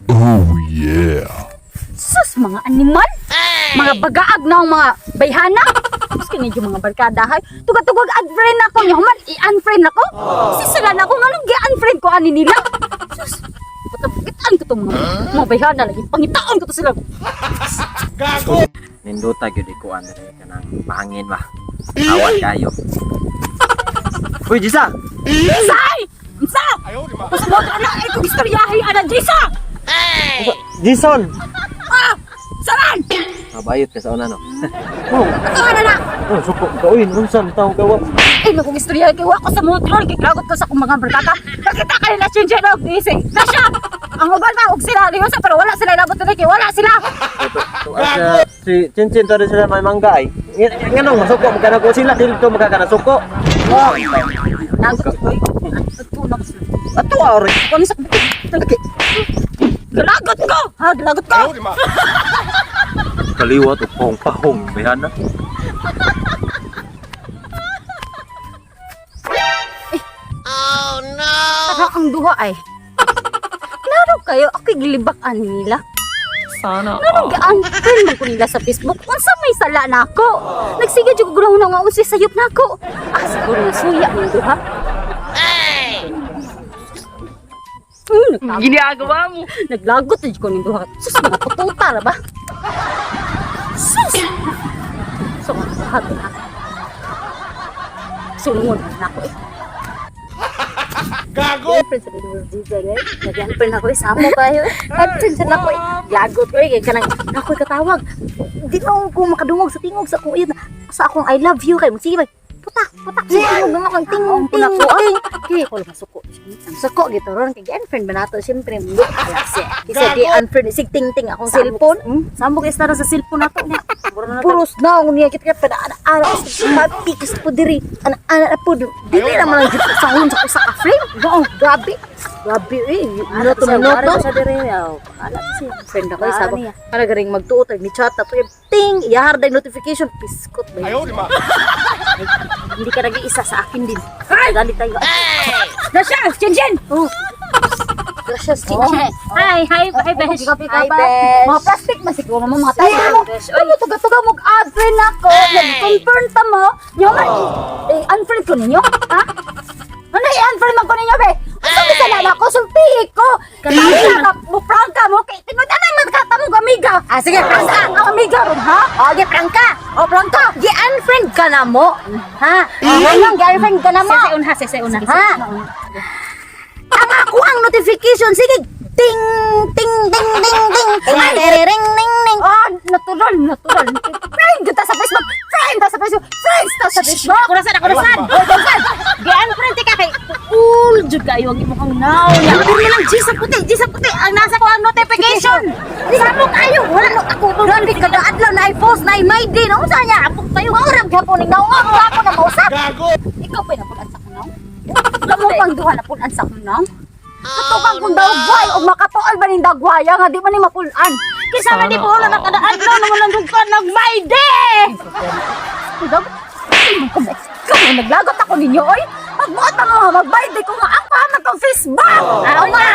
Oh yeah. Sus, mga animal! Mga bagaag na ang mga bayhana! Mas kini yung mga barkada hay. Tugag-tugag unfriend ako niya. Human, i-unfriend ako. Sisira na ako. Nganong gi-unfriend ko ani nila? Sus, patapitan ko itong mga bayhana lagi. Pangitaon ko to sila. Nindota gyud ikuan diri kanang pahangin ba. Awat kayo. Uy, Jisa. Say! Unsa? Pasabot na ay kong istoryahe ana Jisa! Jason. Ah! Saran! Mabayot ka sa una no. Oh, Ano na na? oh, suko ka uy, unsa man taong gawa? Ay, nakong istorya kay wa ko sa motor, kay klagot ko sa akong mga barkada. Nakita kayo na siya og gising. Na siya! Ang uban na og sila liyo sa pero wala sila labot diri kay wala sila. Asa si Chinchin to sila may mangga ay. Nganong masuko mo kana ko sila dili to makakana suko. Wow. Nagot ko. Ato na ko sila. Ato ori. Kami sa bukid. Galagot ko! Ha, galagot ko! Kaliwat og pong pahong bayhana. Tara ang duha ay. Klaro kayo, ako'y gilibak-an nila. Sana Nganong gi-unfriend man ko nila sa Facebook? Unsa may sala na ako? Nagsige jud ko gulong na nga unsay sayop na ako. Ah, siguro na suya ning duha. Ginagawa mo. Naglagot na jud ko ning duha. Sus, mga pututa ra ba? Sus! So, mga duha na. Sulungon na ako eh. Gago! Girlfriend sa Diesel eh. Nag-unfriend ako eh. Samo kayo. Unfriend sa ako eh. Lagot ko eh. Kaya kanang ako'y katawag. Di na ako makadungog sa tingog sa akong iyon. Sa akong I love you kay mo. Sige ba? Putak, putak sa tingog ng akong tingog, tingog, ting. Kay ako lang masuko. Ang suko gito ron kay unfriend ba nato siyempre. Kisa di unfriend sig ting ting akong cellphone. Samok is sa cellphone nato niya. Puros na ang niya kita pa ana ana mapikis po diri. Ana ana na po dili naman ang jud sahon sa usa ka frame. Oo, grabe. Grabe eh. Minuto minuto. Sa diri aw. Ala si Friend ako Para sabo. niya. Para garing magtuot ay ni chat na to. Ting, iyahar day notification piskot ba. Ayaw, di ba? Hindi ka nag-iisa sa akin din. Galit tayo. Nasya, Jen Jen. Oh. Gracias, Jen. Hi, hi, hi, Besh. Hi, Besh. Mga plastic man siguro mo mga tayo mo. Besh. Ano tuga-tuga mo add friend ako. Nag-confirm ta mo. Nyo man eh, unfriend ko ninyo, ha? Ano i-unfriend man ko ninyo, be? Unsa may sala na ako, sultihi ko. Kaya ka mo prangka mo kay tinud ana man ka tamo amiga. Ah, sige, prangka. Ang amiga ron, ha? Oh, ge prangka. O prangka. Gi-unfriend ka na mo. Ha? Ano girlfriend ka na mo? Sese una, sese una. Ha? Ang ako ang notification sige ting ting ting ting ting Ting, ring, ring, ring. Ah, natural, natural. Friend kita sa Facebook. Friend ta sa Facebook. Friends ta sa Facebook. Ako nasan, ako nasan. Oh, nasan. Gi-unfriend ka kay cool jud kayo ang imong now. Ya, pirmi lang G sa puti, G sa puti. Ang nasa ko ang notification. Samo kayo. Wala no ako. Grabe kada adlaw na i-post na i-my day. No, unsa niya? Apok tayo. Maurag gapon ning naungag gapon na mausap. Gago! Ikaw pa napulan sa kunaw? Kamo pang duha napulan sa kunaw? Katukan kong dagway o makapaol ba ning dagwaya nga di man ni mapulan. Kisa man di po wala na kada adlaw naman ang dugkan nag my day. Kamu naglagot ako ninyo oy. Magbuot ang mga magbayad ko nga ako man tong Facebook. Ah, Ako nga.